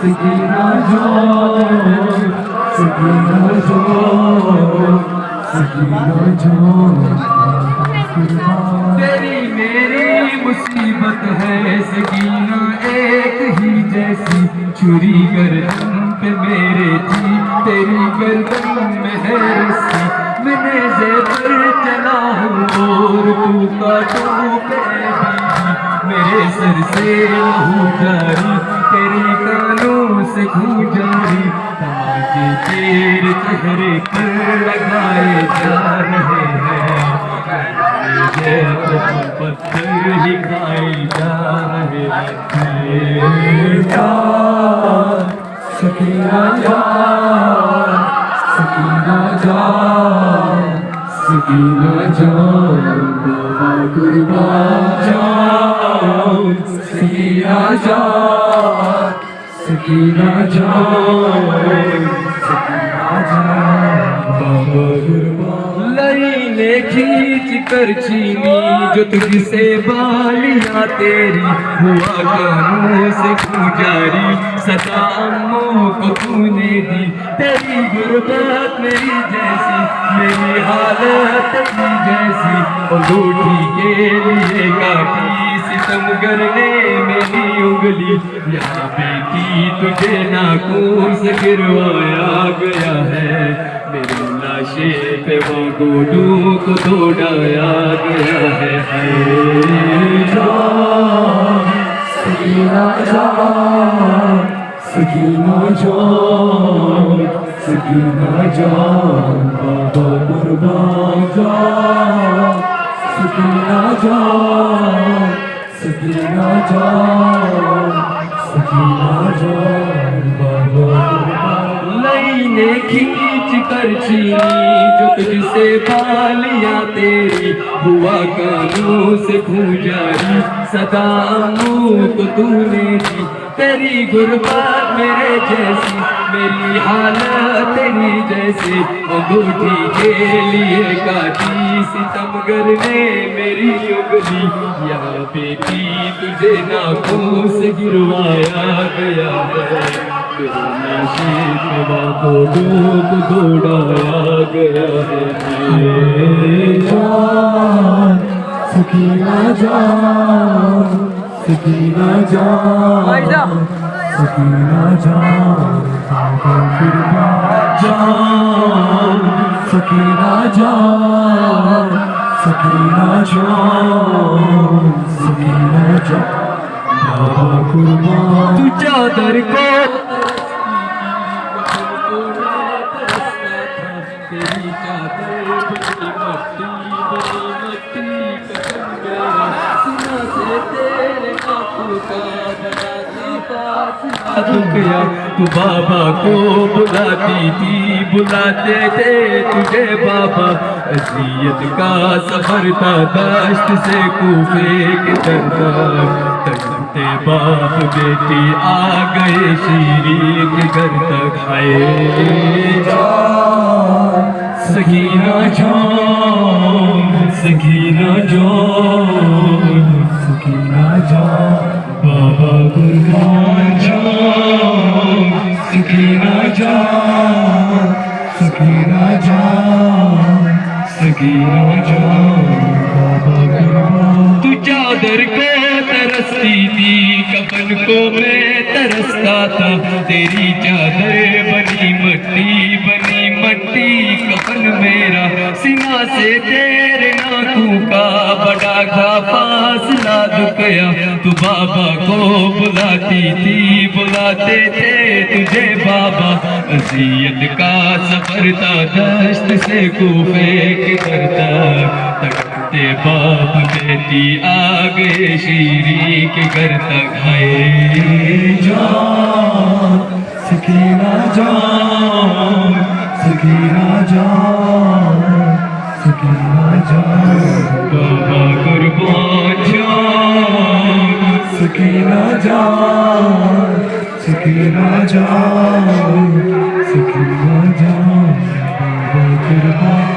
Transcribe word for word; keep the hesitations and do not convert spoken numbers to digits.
سکینہ جان، سکینہ جان، سکینہ جان، تیری میری مصیبت ہے سکینہ ایک ہی جیسی، چھری گردن پہ میرے تھی، تیری گردن میں ہے رسی، میں نیزے پر چلا ہوں اور تو کانٹوں پہ بیوی، میرے سر سے لہو جاری، تیرے گالوں سے خون جاری، تماچے تیرے چہرے پر لگائے جا رہے ہیں، یہ تو پتھر ہی کھائے جا رہے ہیں۔ سکینہ جان، سکینہ جان، سکینہ جان، بابا قربان جان، سکینہ جان، سکینہ جان، سکینہ جان، بابا قربان۔ لائنیں کھینچ کر چھینی جو تجھ سے بالیاں تیری، ہوا کانوں سے خون جاری، صدا اماں کو تو نے دی، تیری غربت میری جیسی، میری حالت تیری جیسی، انگوٹھی کے لیے کاٹی ستمگر نے میری انگلی، یا بیٹی تجھے ناکوس گروایا گیا ہے، میری لاشے پہ وہ گوڈوں کو دوڑایا گیا ہے۔ اے جان، سکینہ جان، سکینہ جان، سکینہ جان، بابا قربان جان، سکینہ جان، سکینہ جان، سکینہ جان، بابا قربان۔ لائنیں کھینچ کر چھینی جو تجھ سے بالیاں تیری، ہوا کانوں سے خون جاری، صدا اماں کو تو نے دی، تیری غربت میرے جیسی، میری حالت تیری جیسی، انگوٹھی کے لیے کاٹی ستمگر نے میری انگلی، یا بیٹی تجھے ناکوس گروایا گیا ہے، تیرے لاشے پہ وہ گوڈوں کو دوڑایا گیا ہے۔ اے جان، سکینہ جان، سکینہ جان، سکینہ جان، بابا قربان جان، سکینہ جان، سکینہ جان، سکینہ جان، بابا قربان۔ تو چادر کو، تیری چادر بنی مٹی، بنی مٹی، قسم میرا، سینا سے تیرے آنکھوں کا بنا تھا فاصلہ۔ رکیا، تو بابا کو بلاتی تھی، بلاتے تھے تجھے بابا، اذیت کا سفر تھا دشت سے کوفے کے در تک۔ تڑپتے باپ بیٹی آ گئے شیریں کے گھر تک۔ اے جان، سکینہ جان، سکینہ جان، سکینہ جان، بابا قربان جان، سکینہ جان، سکینہ جان، سکینہ جان، بابا قربان۔ تو چادر کو ترستی تھی، کفن کو میں ترستا تھا، تیری چادر بنی مٹی، بنی مٹی کفن میرا، سینا سے تیرے ناکوں کا بڑا تھا فاصلہ۔ رکیا، تو بابا کو بلاتی تھی، بلاتے تھے تجھے بابا، اذیت کا سفر تھا دشت سے کوفے کے در تک۔ تڑپتے باپ بیٹی آ گئے شیریں کے گھر تک۔ اے جان، سکینہ جان، سکینہ جان، سکینہ جان، بابا قربان جان، سکینہ جان، سکینہ جان، سکینہ جان، بابا قربان۔